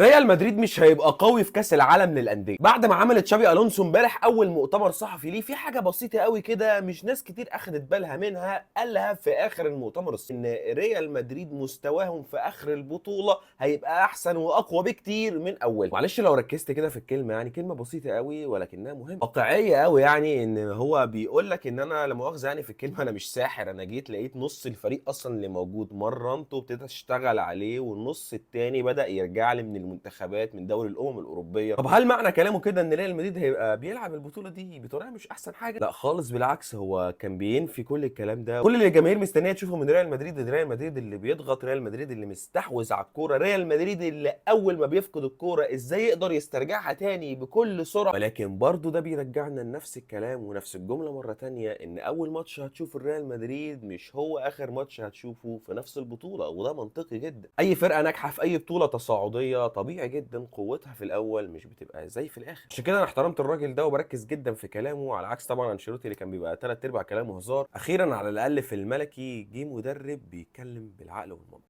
ريال مدريد مش هيبقى قوي في كاس العالم للاندية بعد ما عمل تشابي الونسو امبارح اول مؤتمر صحفي ليه. في حاجة بسيطة قوي كده مش ناس كتير اخدت بالها منها، قالها في اخر المؤتمر ان ريال مدريد مستواهم في اخر البطولة هيبقى احسن واقوى بكتير من اول. معلش لو ركزت كده في الكلمة، يعني كلمة بسيطة قوي ولكنها مهمة واقعية قوي، يعني ان هو بيقول لك ان انا لا مؤاخذة يعني في الكلمة انا مش ساحر، انا جيت لقيت نص الفريق اصلا اللي موجود مرنته وابتديت اشتغل عليه، والنص التاني بدا يرجع لي من المنتخبات من دوري الامم الاوروبية. طب هل معنى كلامه كده ان ريال مدريد هيبقى بيلعب البطولة دي بطريقة مش احسن حاجة؟ لا خالص، بالعكس هو كان بينفي كل الكلام ده. كل اللي الجماهير مستنيه تشوفه من ريال مدريد، ريال مدريد اللي بيضغط، ريال مدريد اللي مستحوذ على الكورة، ريال مدريد اللي اول ما بيفقد الكورة ازاي يقدر يسترجعها تاني بكل سرعة. ولكن برضو ده بيرجعنا لنفس الكلام ونفس الجملة مرة تانية، ان اول ماتش هتشوف الريال مدريد مش هو اخر ماتش هتشوفه في نفس البطولة، وده منطقي جدا. اي فرقه ناجحة في اي بطوله تصاعدية طبيعي جدا قوتها في الاول مش بتبقى زي في الاخر. عشان كده انا احترمت الراجل ده وبركز جدا في كلامه، على عكس طبعا انشيلوتي اللي كان بيبقى ثلاث ارباع كلامه هزار. اخيرا على الاقل في الملكي جه مدرب بيتكلم بالعقل والمنطق.